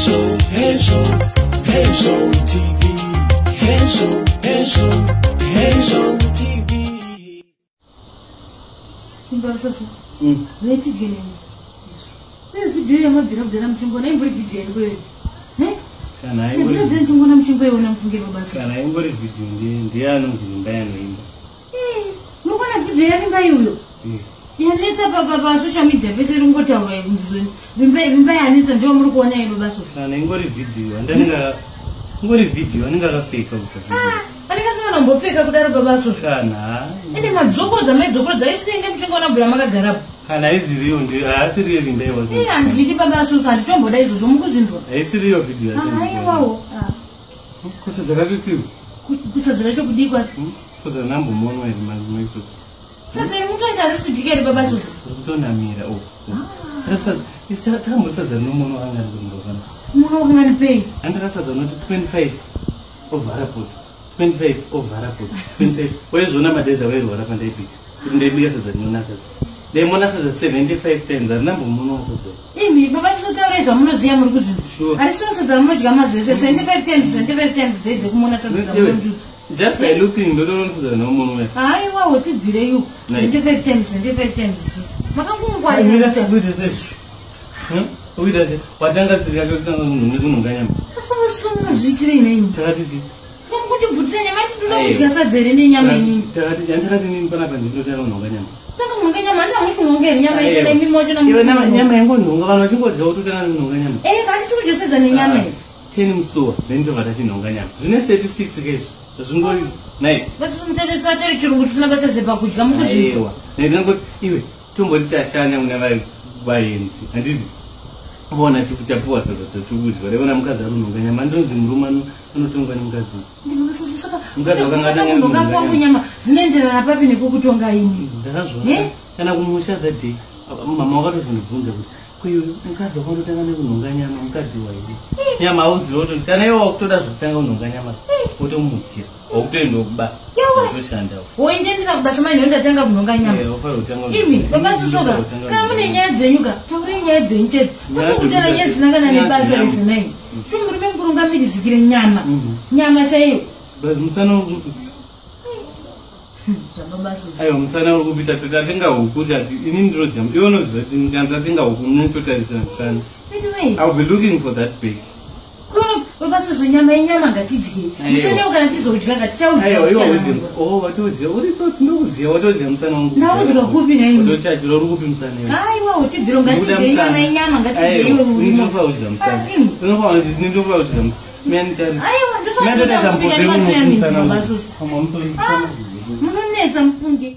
Hezvo, hezvo, hezvo TV. Hezvo, hezvo, hezvo TV. Imba soso. Vaitidye neni. Iyo vhidhiyo yamabvira kudhara muchingona imbori vhidhiyo yanikoyo. Kana Bvira ingori kudhara muchingona muchingoiona mufunge mabasa. Kana ingori vhidhiyo ndiye anonzi Vimbai anoimba. Muri kuona vhidhiyo yaVimbai uyo? Yanetsa pasocial media pese iri kungotaurwa ndizoni. Vimbai, Vimbai yanetsa ndiyo muri kuona iyo baba soso. Kana ingori vhidhiyo andanenge ingori vhidhiyo anenge akapfeka kuta vhidhiyo. Anenge asina kumbopfeka kudaro baba soso. Kana Ende madzokorodza maidzokorodza isinenge muchingoona bhura makagarapo. Kana haiziriyo haasiriyo Vimbai wacho. Iye handidi baba soso, handitomboda izvozvo, mukuzvinzwa. Haisiriyo vhidhiyo yacho. Aiwawo. Kusadza katutsirwa. Kusadza racho kudikwa. Kusadza nambomonwa iri maisoso. Sadza iri mutoita harisi kudyika here baba soso? Uri kutonamira o. Takambosadza rinomonwa kangani kumbovana? Muno kangani pei? Andakasadza unoti 25 ovhara poto, 25 ovhara poto, 25. Waizviona madhezi awairwara pandaibika kuti ndaibika sadza rinonaka se ndaimona sadza 75 times, harinambomonwa sadza. Imi baba tisotaurai zvamunoziva, muri kuzvinzwa. Sure. Harisiwo sadza ramunodya mazuva ese 75 times, 75 times dzei dzekumona sadza dzamunondudza? Just by looking ndotoona sadza rinomonwa. Haiwawo, tibvirei uko. 75 times, 75 times chi makangongwarira. Kuita sei? Kuita sei? Watanga tsika yekutanga kunhonga nyama. Asi munozviitirei naimi? Takatiti So mukutibvutira nyama ati ndoda kudya sadza here nenyama inini? Takati andakati nini panapa ndinotanga kunhonga nyama. Tanga kunhonga nyama, handi hamusi kunhonga here nyama Aiwa. ikona imi macho? Iwe nyama yangonhonga, vanhu vachingodya wototanga nekunhonga nyama. Eh, kati tikudya sadza nenyama iyi. 10 musuwa, then tobva tachinhonga nyama. Zvine statistics kezvo zvingori nai. Basi mutatesvatari chirungu tisina basa zepakudya, mukuzvinzwa. Aiwa, ndinongoti iwe tomboti tashanya kuna vaenzi, handizi vona tikutapiwa sadza tatikudya, revona mukadzi ari kunhonga nyama, andonzi murume anotongwa nemukadzi. Saka Mukadzi wakanga atanga kunhonga kunhonga kwangu nyama. nyama zvinoenderana papi nekukutonga ini? Ndakazviona. Eh? Kana kumusha that day mama wakatozondibvunza kuti kuiwe mukadzi wakanotanga nekunhonga nyama mukadzi waini nyama hauziva kutoti kana iwe wakutoda zvekutanga kunhonga nyama wotomukira wakutoendawo kubasa. Yawe. Wotoshandawo. Woindendera kubasa manje ndatanga kunhonga nyama? Eh, wafanira kutanga. Imi baba sosoka, kana mune nyaya dzenyu ka, taurai nyaya dzenyu chete. Nyaya Kwete kutaura dzekuita nyaya dzisina kana nyaya nebasa dzenyama. risinai. Sho murume mukuru ngamirizikire nyama. Nyama chaiyo. Basi musana Zvababa soso. Aiwa, musana uri kupita. Tatenga huku, tati ini ndinodya, iwe unoziva kuti kana tatenga huku munototarisira musana. Anyway. I'll be looking for that bag. Kuno baba soso, nyama inyama, ngatidye. Aiwa. Musanewo kana tizodya ngatichaudya. Aiwa, iwe udye. Oh, watodya, uri tsotsi, ndokuziva, watodya musana wangu. Ndaudya kupi naimi? Watochachira, uri kupi musana iwe? Aiwa, utibviro, ngatidye, nyama inyama, ngatidye iwe urimo. Ndinofa kudya musana. Ah, imi. Ndinofa kudya musana. Mianitarisa. Aiwa, ndosati kubika nemasoya minzi, baba soso. Munonetsa mufunge.